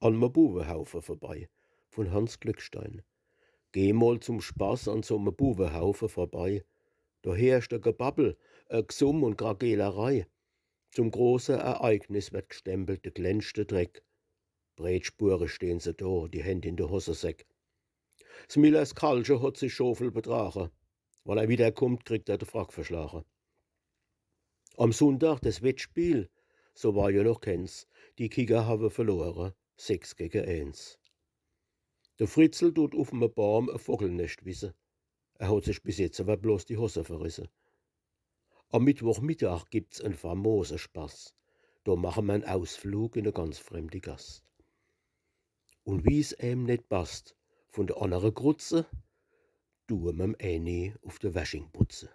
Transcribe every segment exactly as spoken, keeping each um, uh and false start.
An me Buwehaufe vorbei, vun Hanns Glückstein. Geh mol zum Spaß an so me Buwehaufe vorbei. Do heerscht e Gebabbel, e Gsumm un Krakeelerei. Zum große Ereignis werd gstempelt de klenschte Dreck. Breetspure stehn se do, die Händ in de Hossesäck. S Millers Kallche hot sich scho viel bedrache. Wann er widder kummt, kriegt er de Frack verschlache. Am Sunndag des Wettspiel, so war jo noch kens. Die Kicker hawe verlore, sechs gege eens. De Fritzl dut uf me Baam e Vockelnescht wisse. Er hot sich bis jetzt awer bloß die Hosse verrisse. Am Mittwochmittag gibt's en famose Spaß. Do mache mer en Ausflug in e ganz fremdi Gass. Un wie's em net passt, vun de annere Grutze, due mer'm ääni uf de Wersching butze.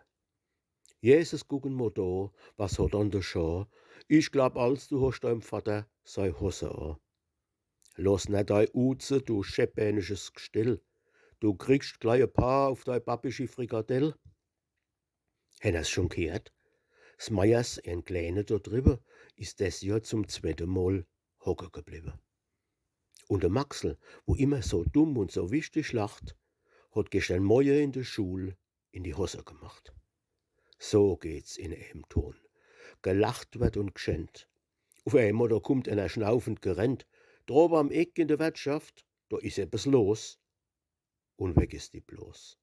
Jesus, guck en mol do, was hot an de Schor? Ich glaab als, du hoscht deim Vadder sei Hosse a. Loss net dei Uze, du schäbäänisches Gstell, du kriegscht glei e Paar uf dei babbischi Frikadell. Hänner's schun gheert? S Meiers en Kläne do driwwe is des Johr zum zwedde Mol hocke gebliwwe. Un de Maxl, wo immer so dumm un so wichtig lacht, hot geschtern Moie in de Schul in die Hosse gemacht. So geht's in em Ton. Gelacht werd un gschennt. Uf emol, do kummt eener schnaufend gerennt. Drob am Eck in de Wertschaft, do is ebbes los. Un weg is die bloß.